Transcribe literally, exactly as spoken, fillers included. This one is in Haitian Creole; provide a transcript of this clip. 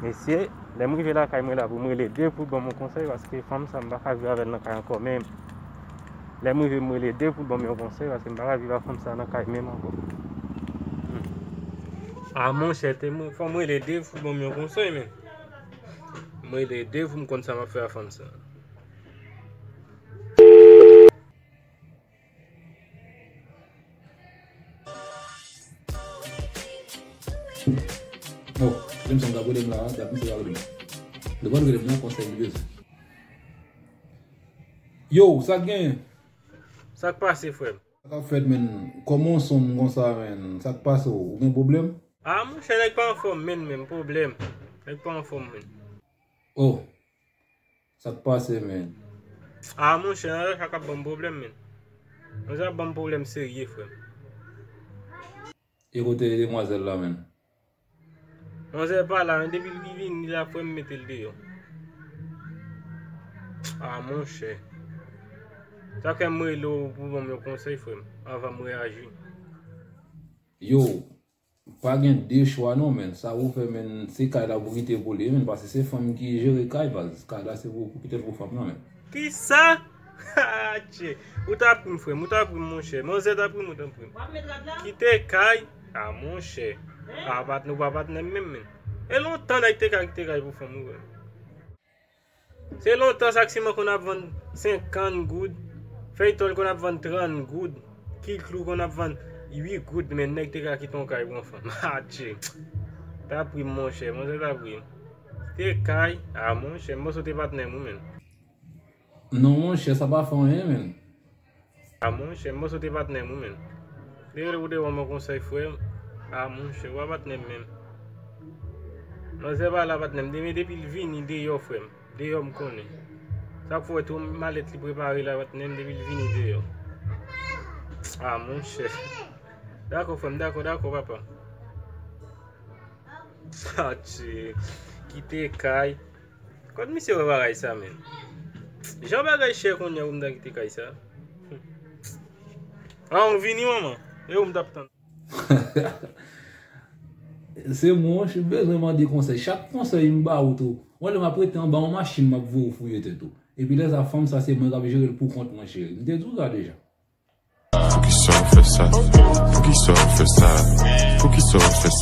Mesye, lè m rive lakay mwen la pou m rele Dave pou l ban m yon konsèy, paske fanm sa m pa ka viv avè l nan kay ankò menm. Lè m rive m rele Dave pou l ban m yon konsèy, paske m pa ka viv ak fanm sa nan kay menm ankò. Hmm. A monchè, te mwen, fò m rele Dave pou l ban m yon konsèy, men. M rele Dave pou m konn sa m ap fè ak fanm sa. Oh, menm sa m t ap rele m la, dat misye pa rele m. Li pral rele m nan konsèy li bezwen. Yo, sa k genyen? Sa k pase, frè m? Sa k ap fèt, menn? Kòman w sonm konsa, menn? Sa k pase w? Ou gen pwoblèm? A, monchè, nèg pa anfòm, menn, menm pwoblèm. Nèg pa anfòm, menn. Oh, sa k pase, menn? A, monchè, nan sa k ap ban m pwoblèm, menn. Nan sa ap ban m pwoblèm serye, frè m. E kote demwazèl la, menn? Manzè pa la, men depi l vini la, frè m, mete l deyò. A, monchè. Sa fè m rele w pou ban m yon konsèy, frè m, anvan m reyaji. Yo, pa gen de chwa non, menn. Sa pou fè, menn, se kay la pou kite pou li, menn, paske se fanm ki jere kay, baz. Kay la se pou, pou kite l pou fanm nan, menn. Kisa? Atchè. Ou ta pri m, frè m, ou ta pri m, monchè. Manzè ta pri m, ou ta pri m. Kite kay. A, monchè. A, patnè, ou pa patnè m menm, menn. E lontan nèg te ka kite kay pou fanm ou, frè m. Se lontan sak siman konn ap vann senkant goud, fèy tòl konn ap vann trant goud, kilklou konn ap vann uit goud, men nèg te ka kite yon kay pou yon fanm. Atchè. Ta pri m, monchè, monchè ta pri m. Te kay, a, monchè, m panse w te patnè m wi, menn. Non, monchè, sa pa fè anyen, menn. A, monchè, m panse w te patnè m wi, menn. Depi lè ou te ban m yon konsèy, frè m. A, monchè, ou pa patnè m menm. Manzè pa la, patnè m. Demen depi l vini deyò, frè m. Deyò m konnen. Sa k fè w wè tou malèt li prepare la, patnè m, depi l vini deyò. A, monchè. Dakò, frè m, dakò, dakò, papa. Atchè. Kite kay. Kot misye wè bagay sa, menn? Jan bagay chè kounye a pou m ta kite kay sa. A, ou vini, manman. E ou m t ap tann. Se mwen, si w bezwen mande konsèy. Chak konsèy m ba ou tou. Ou wè lè m ap rete anba yon machin, m ap voye w fouye tèt ou. Epi lè sa, fanm sa, se mwen k ap jere l pou kont mwen, cheri. M te di w sa deja. Poukisa w fè sa? Poukisa w fè sa? Poukisa w fè sa?